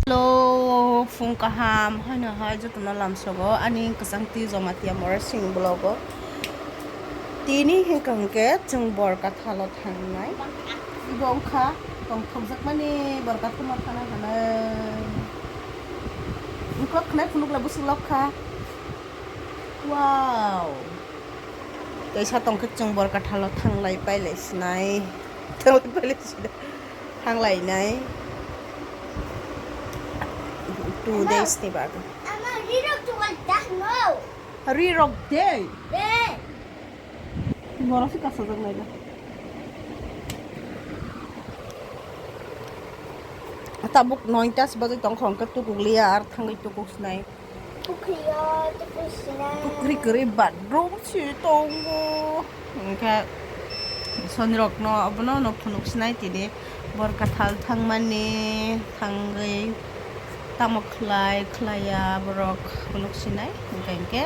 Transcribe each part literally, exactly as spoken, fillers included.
Hello, phung kaham, haino hai jotono lamsogo ani kwchang twi Jamatia Morasing vlog o. Tini hinkha hinkhe chwng Borkatha lo thangnai. Ibo wngkha tongthokjakmani Borkatha ma thana hinwi. Wngkha khwnai phunukla bwswk lok kha. Wow. Teisa tongkhe chwng Borkatha lo thanglai pailai sinai. Thanglai pailai sinai. Thanglainai. Two days ni bagwi. Ama rirok chungal dah no. Rirok de. De. Borok se kasajak nai da. Tabuk noita se bagwi tongkha hwnkhe tukuk liya ar thangwi tukuk sinai. Pukhrio tukuk sinai. Pukhri kwrwi bathroom se tongo. Hwnkhe sonirokno obono no phunuk sinai tini Borkatha thangmani thangwi tamo khlai khlaiya borok phunuk sinai. Hwnkhe hwnkhe,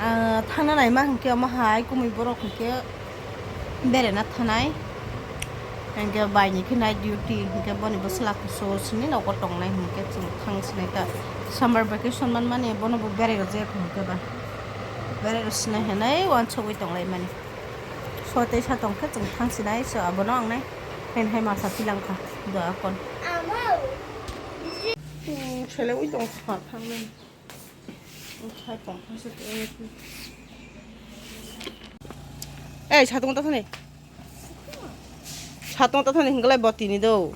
ah, thangna naima hwnkhe omo hai kumui borok hwnkhe berena thanai. Hwnkhe baini khe night duty, hwnkhe boni bwsla kusu sini nogo tongnai, hwnkhe chwng thang sinai ta. Summer vacation manmani bono bo berai rwjak hwnkhe ba. Berai rw sinai hinwi uansugwi tonglaimani. So tei sa tongkhe chwng thang sinai, so abono wngnai. Haino hai masa pilangkha do akon. Hmm, selewi tong sa thangnai. Hai tong sa. Ei, satung ta thani. Satung ta thani hinglai botini do.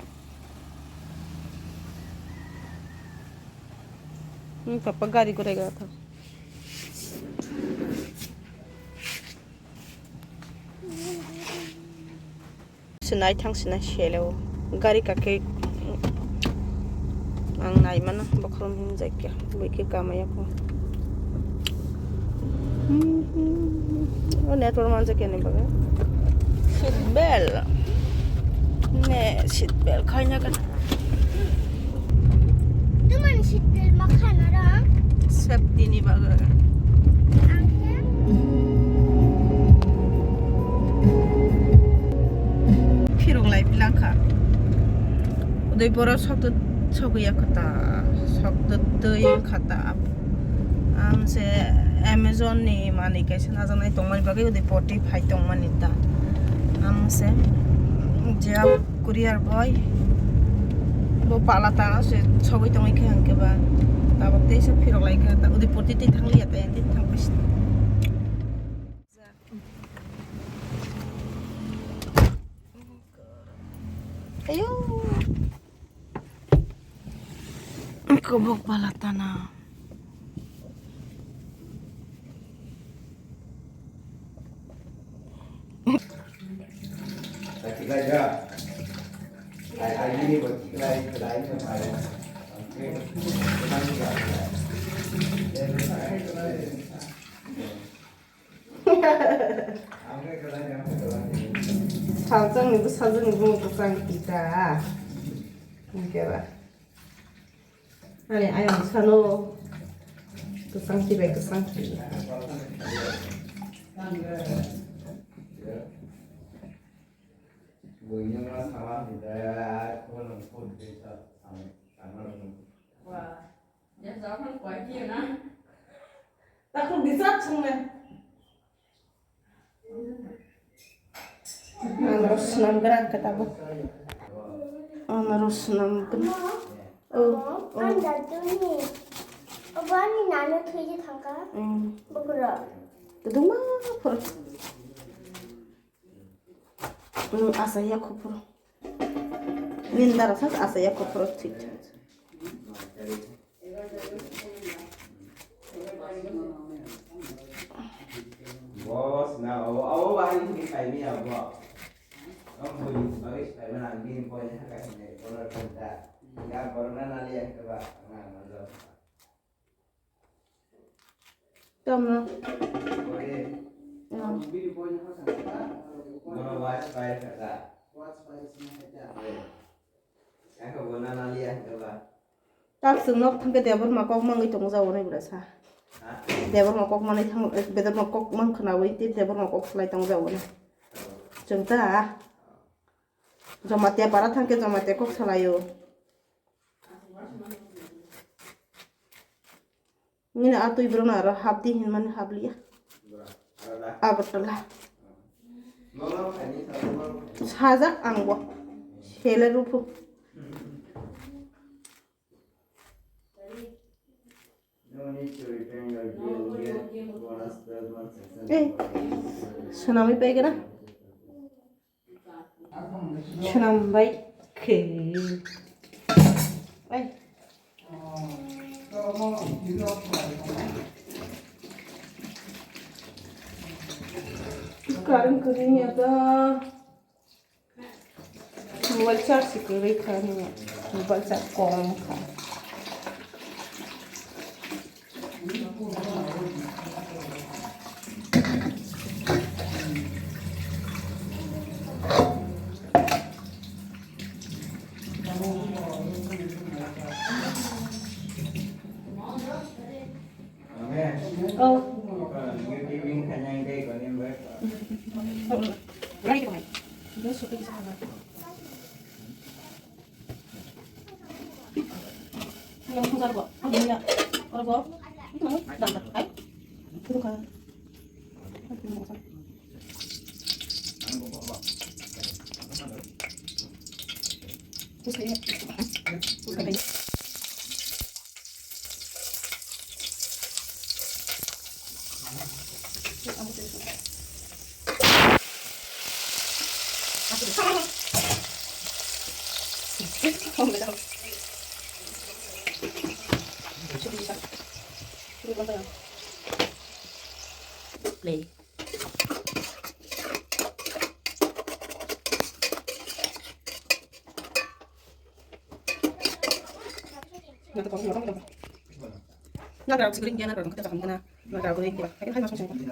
Hmm, papa gari gurai ga tha. Sinai thang sinai sele o gari kake ang nai mano bokhorok himjak ya bui khe kamaya ko. O network manjak ya ni bagwi seat belt ne seat belt khaina kan. Tuman seat belt ma khana ra. Safety ni bagwi. Ang khe. Phirok lai bilangkha. Udai boro sok to sogwi ya khata. Sok to twi khata. Ang se Amazon ni manwi kaisa najaknai tongmani bagwi udai poti phai tongmani ta. Ang se je Courier boy. Bo pala tana se sogwi tongwi khe hwnkhe ba. Tabok tei se phirok lai khe ta. Udipur tei tei thang liya ta, tei thang pis. Ayo. Kobok pala tana. Salsani bo sajani bo kwchang kita. Hwnkhe ba. Ani ayang salo kwchang tibai kwchang ti. Takhuk di chak swngnai. Ang ro swnam gra ang khe tabuk. Ang ro swnam gra. Oh, oh. Ang daduni. Obo ani nano thwiji thangkha. Hmm. Bukro. Tuduma phur. Hmm, asa ya khupur. Nindara sa asa ya khupur thik thak. Boss na, o, o, o, bari ni kai mi abo. Ang bui bari kai mana ni boy na kai ni bola kanta. Ya corona na liya ke ba na na lo. Tama. Boy. Ya. Bini boy na ka. Bola watch pai ka. Watch pai sini ka. Ang ko bona na liya ke ba. Tak chwng nok thangkhe Debbarma kok mangwi tongo jao hwnwi bwrasa. Ha? Debbarma kok manwi thang, Debbarma kok mang khwnawi tei Debbarma kok salai tongo jao hwnwi. Chwng ta Jamatia para thangkhe Jamatia kok salaio. Nini a twi borok no aro hapdi hinmani hapliya. Agartala. Sajak ang bo. Sele rupu. Eh, swnamwi paigana. Swnambai khe. Ai. Current kwrwi ya da. Mobile charge se kwrwi kha nini. Mobile charge kom kha. Oh. Play. Nagra sigring dia nagra kita paham kena nagra gue dia. Hai hai masuk sini.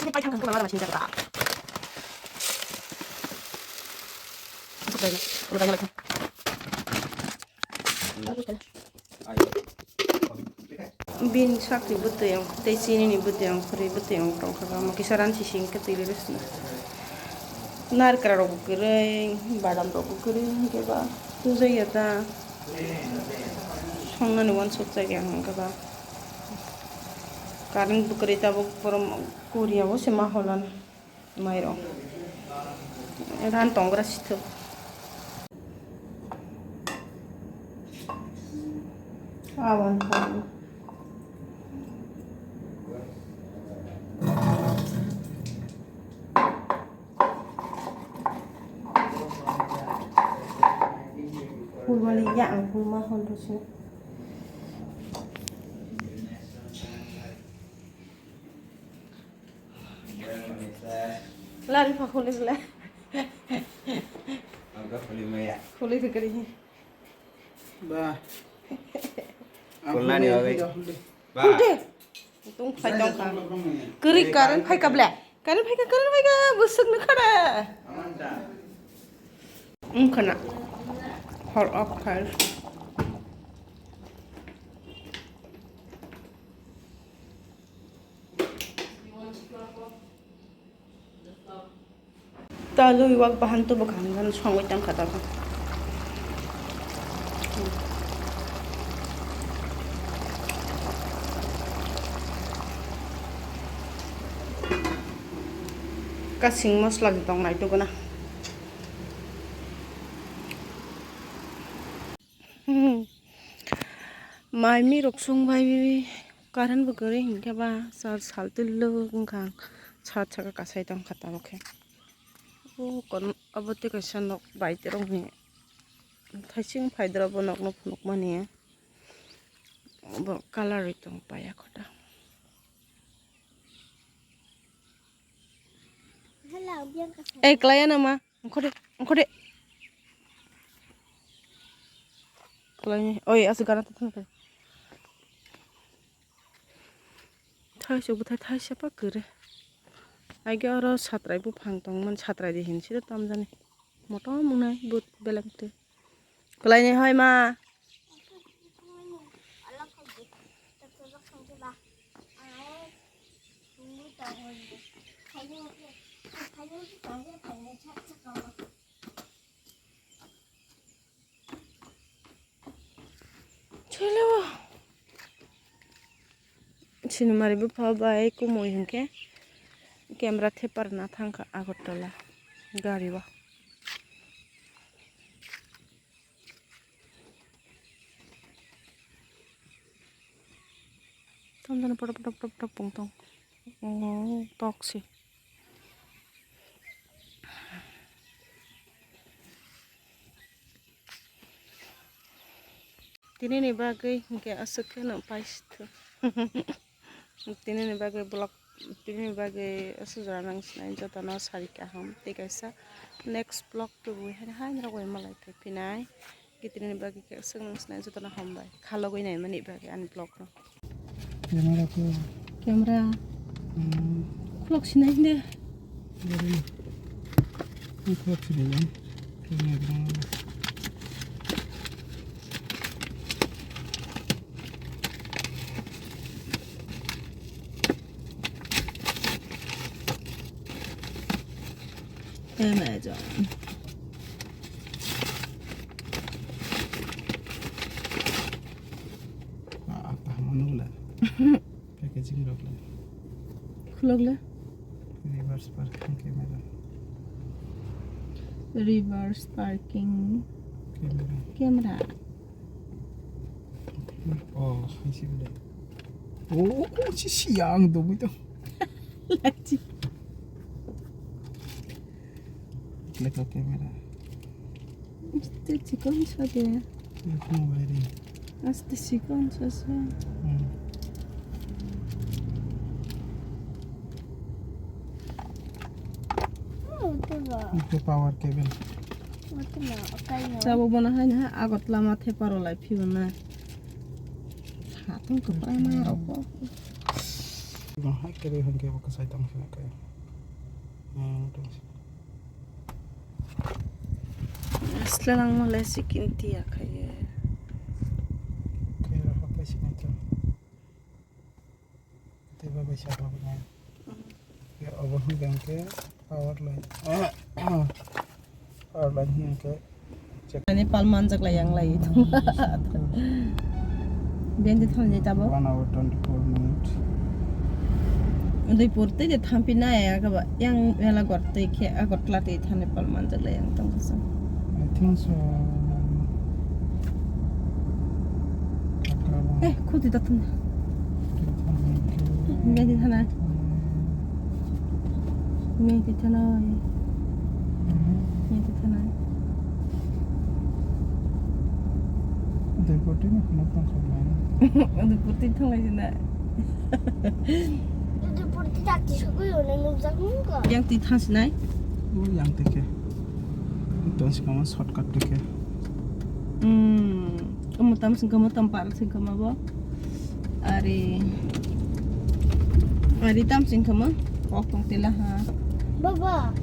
Ini pakai kan kurang ada masih jaga. Masuk lagi. Udah banyak lagi. Bini sakni bwtwi ang tei chinini bwtwi ang khwrwi bwtwi ang tongkha, omo kisa ransi singkhe twi rwsna. Narikra rokbo kwrwi, badam rokbo kwrwi, hinkhe ba tujaya ta songnani uansuk chaya ang hinkhe ba. Current bo kwrwi tabuk borom Korea o se ma holan. Mairok. Ran tongra sithok. Awan pang. Pulmani ya ang pulma hon rosina. Lari pha khuli le. Ang ka khuli maya. Khuli de kari. Ba. Khulnani bagwi. Ba. Khul de. Tung phai tong kha. Kari current phai ka ble. Current phai ka, current phai ka, busuk ni khara. Amanta. Ung khana. Hor off khai. Talwi wak bahan tubu kaham kaham songwi tongkha tabuk. Kasing masla tong nai tubuna. Mai mi rok sung bai bi current bo kwrwi hinkhe ba sal sal twlwk wngkha ang sat saka kasai tongkha tabuk khe. O kon abo tei kaisa nok bai rokni thaising phaidra bo nokno phunukmani bo colour ri tong paya kho ta. Ei, kwlaiya nama? Ongkhode, ongkhode. Kwlaini, oi, aswk gana ta thangkhe. Thaisok bwthai thaisa pa kwrwi. Aige oro satrai buphang tongmani, satrai de hinwi sida tamjani. Motom wngnai but belek twi. Kwlaini hoi ma. Sinimari bupha bai kumui hinkhe camera theparna thangkha Agartala gari o. Tamo jani potok potok potok potok pung tong. Oh, tok si. Tini ni bagwi hinkhe aswk kheno paisithu. Tini ni bagwi vlog, tini ni bagwi aswk jora nang sinai jotono sari kaham tei kaisa next vlog tubu hai hai rok bai malai phaiphinai. Tini ni bagwi khe aswk nang sinai jotono hambai khalogwi naimani bagwi ani vlog rok. Camera ko. Camera. Hmm. Khulok sinai de. Dari. Ini khulok sinai ya. Camera. Amazon. Ah, apa manu la? Packaging rok le. Khulok le. Reverse parking camera. Reverse parking Camera. Camera. Oh, hai si bile. Oh, oh, si siang do muito. Lachi. Klik ke camera. Este chikon sa de. Mobile ring. Este chikon sa sa. Hmm. Oh, ito ba. Ito power cable. Ito ba, okay no. Sabo bono hai na agot lama theparo lai phiyo na. Hatong kwprai ma rok bo. No hai kere hon ke bo kasai tong sina kai. Hmm, tong sina. Asla lang mo le sikin tiya khaye. Kaya rok hapai sina to. Tei ba bai saka bo nai. Ya, obo hwnkhe hwnkhe power line. Power line hwnkhe check. Ani pal manjak lai yang lai. Biyang de thang jai tabo. One hour twenty-four minutes. Udaipur tei de thampi nai aga ba yang mela gor tei khe Agartala tei thani pal manjak lai yang tong khe. I think so. Eh, khuti ta thun. Ngai di thana. Ngai di thana. Ngai di thana. Udaipur twi no khna tong kha mai. Udaipur twi thang lai jina. Udaipur twi dak ti sugui hwnwi nukjak nung ko. Yang twi thang sinai? O yang twi khe. Tong si kama shortcut twi khe. Hmm. Kamu tam sing kamu tam par sing kamu bo. Ari. Ari tam sing kamu. Kok tong tila ha. Baba.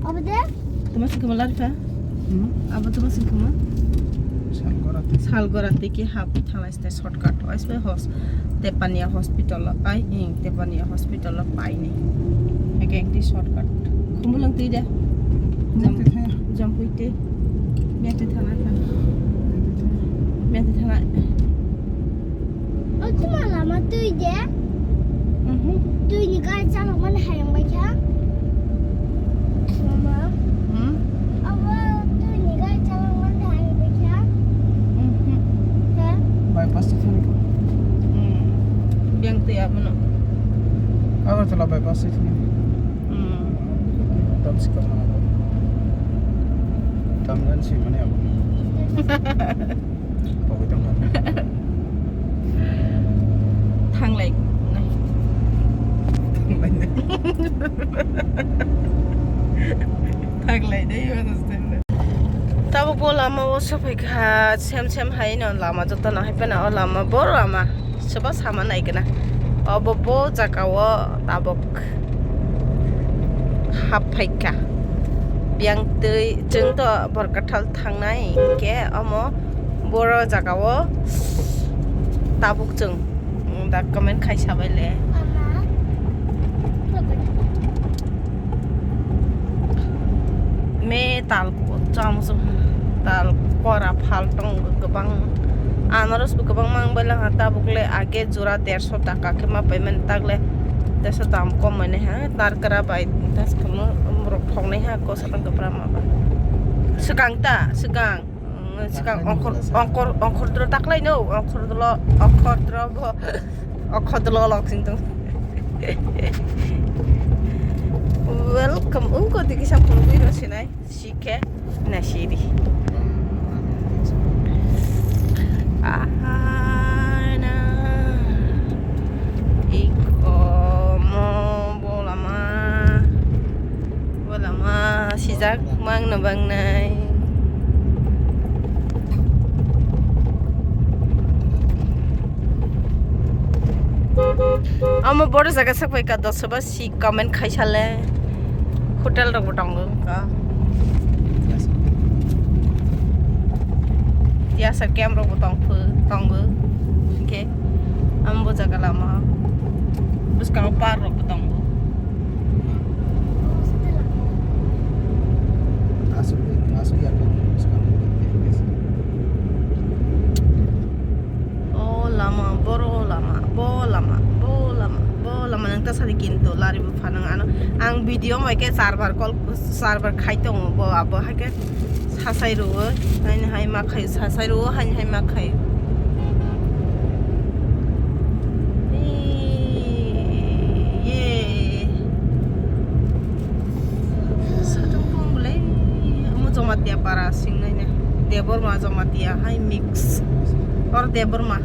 Apa deh? Tuma sing kamu lari fa? Hmm? Apa tuma sing kamu? Salgora. Salgora tiki hap thalai ste shortcut. Ais be hos. Tepania hospital lo ai ing Tepania hospital lo pai ni. Eke ekti shortcut. Khumulang tui de. Jam, jam pui te. Mete thana kha. Mete thana. O tuma lama tui de. Mhm. Tui ni gari chalok mani hayang bai kha. Mama. Hmm? Abo tui ni gari chalok mani hayang bai kha. Mhm. He? Bypass se thani. Hmm. Yang tui abono. Agartala bypass se thani. Hmm. Tam sikang mana? Tam dan si mana abo? Pokok tam. Thanglai nai. Thanglai nai. Thanglai nai, mana stand. Tabuk bo lama o sophai kha, sem sem hai no lama joto no hai pena o lama bo lama. Soba sama nai gana. Obo bo jaga o tabuk hap phaikha. Biyang twi chwng to Borkathal thangnai hinkhe omo boro jaga o tabuk chwng da comment khai sabai le. Me tal cham tal kora phal tong kwbang. Anaros bo kwbangma wng bai lang ha, tabuk le age jora derso taka khe ma paimani, tak le teisa dam kom mani ha, tar kra bai tas kunu borok thok nai ha, kosa tang kwbra ma ba. Swkang ta, swkang. Mm, swkang ongkhor, ongkhor, ongkhor dolo taklai no, ongkhor dolo, ongkhor dolo bo, ongkhor dolo lok sing tong. Welcome, ungko digi sa phunugwi rw sinai. Sikhe na siri. Ahana. Iko mo bolama. Bolama sijak mang na bang nai. Amo boro jaga sak pai ka dos ba si comment khai sale. Hotel rok bo tongo ka. Tiyasa camp rok bo tong phu, tongo. Hingke amo bo jaga lama. Bwskango park rok bo tongo. Asuk, asuk ya, asuk. O lama, boro lama, bo lama, bo lama, bo lama nang ta sadi kintu lari bo phanang ano. Ang video mai ke server call, server khai tongo bo abo hai ke sasai rwo, haini hai ma khai, sasai rwo, haini hai ma khai. Ye. Satung pung bwlai, omo Jamatia para singnai na. Debbarma Jamatia hai mix. Or Debbarma.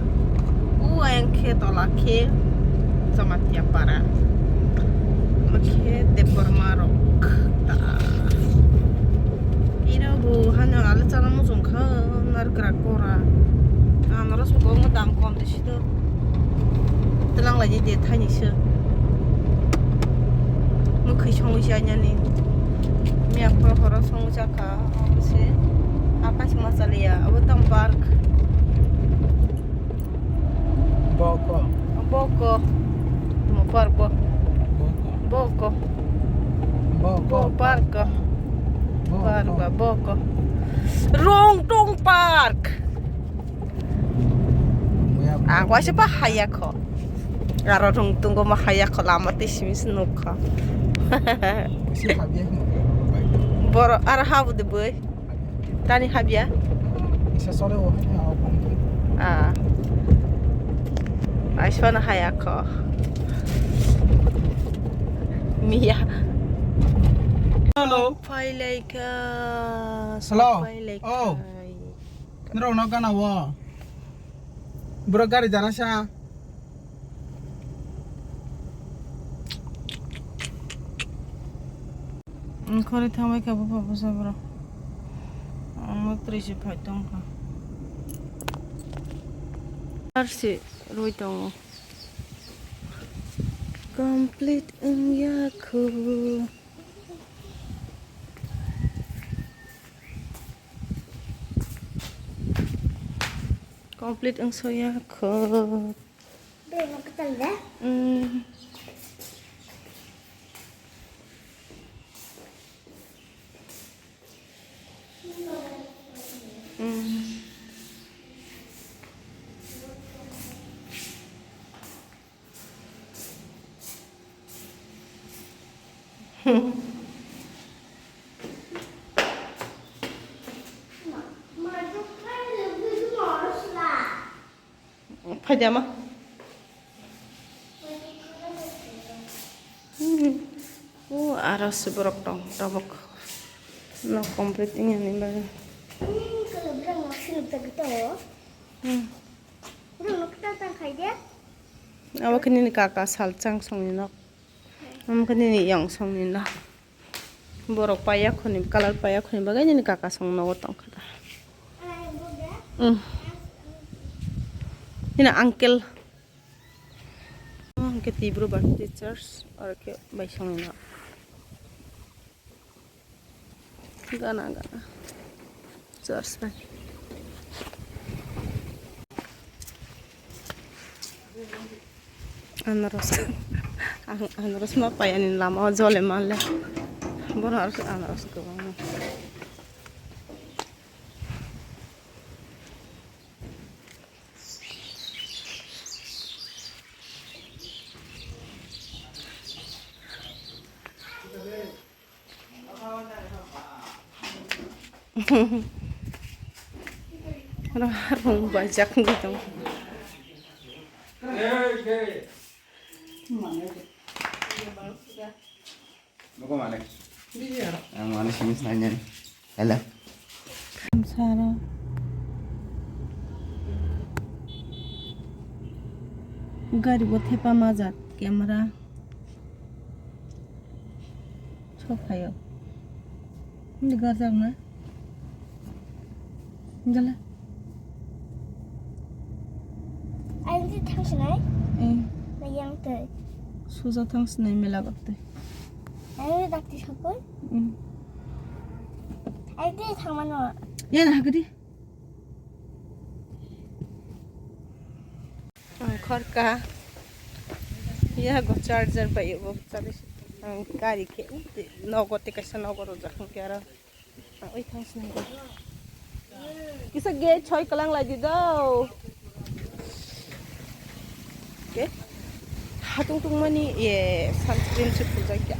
U ayang khe tola khe Jamatia para. Omo khe Debbarma rok. Ta. Ira bo hano alu chana muchung kha narkra kora. Anaros bo omo dam kom de sito. Twlang lai de thaini se. Mwkhwi songwi se anyani. Miya khoro khoro songwi jakha. Abo se. Apai se ma chaliya. Abo tang park. Boko. Boko. Tamo park bo. Boko. Boko. Boko. Bo park. Boko. Park boko. Rongtong Park. Ang waisa pa haya kho. Aro rung tungo ma haya kho lama tei simi se nuk kho. Waisa habya kho. Boro aro habu de boi. Tani habya. Isa sore o hanya o pon. Ah. Waisa na haya kho. Miya. Hello. Pailaika. Hello. Pailaika. Oh. Norok no gana o. Bro gari dana sa. Khori thangbai kha bupha bwsa bro. Omo twi se phai tong kha. Ar se rwi tongo. Complete wngya kho. Complete wngsoya kho. Bebak kwtal de? Mm. Mm. Phaidama. Hmm. O aro se borok tong tabuk. No complete wngya ni bagwi. Hmm. Abo khe nini kaka salchang songni nok. Omo khe nini yong songni nok. Borok paiya khoni, colour paiya khoni bagwi nini kaka song nogo tongkha da. Mm. Nini uncle. Omo khe Tibru Baptist Church, oro khe bai songni nok. Gana gana. Church bai. Anaros. Ang anaros ma pai ani lama o jole manle. Bono aro anaros kwbangma. Oro harung bajak wngwi tong. Ang mana sini nanya. Hello. Sara. Gari bo thepa majak camera. Sokhayo. Hindi garjak na. Gala. Ang di thang sinai. Eh. Na yang te. Suja thang sinai mela bakte. Ang di dakti sakoi. Hmm. Ang di thang mano. Ya na hakdi. Ang khorka. Ya go charger bai bo charge. Ang gari ke nogo te kaisa nogo rojak hwnkhe aro. Ang oi thang sinai. Kisa gate choi kalang lai di do. Ke? Hatung tung mani ye sunscreen se phujak ya.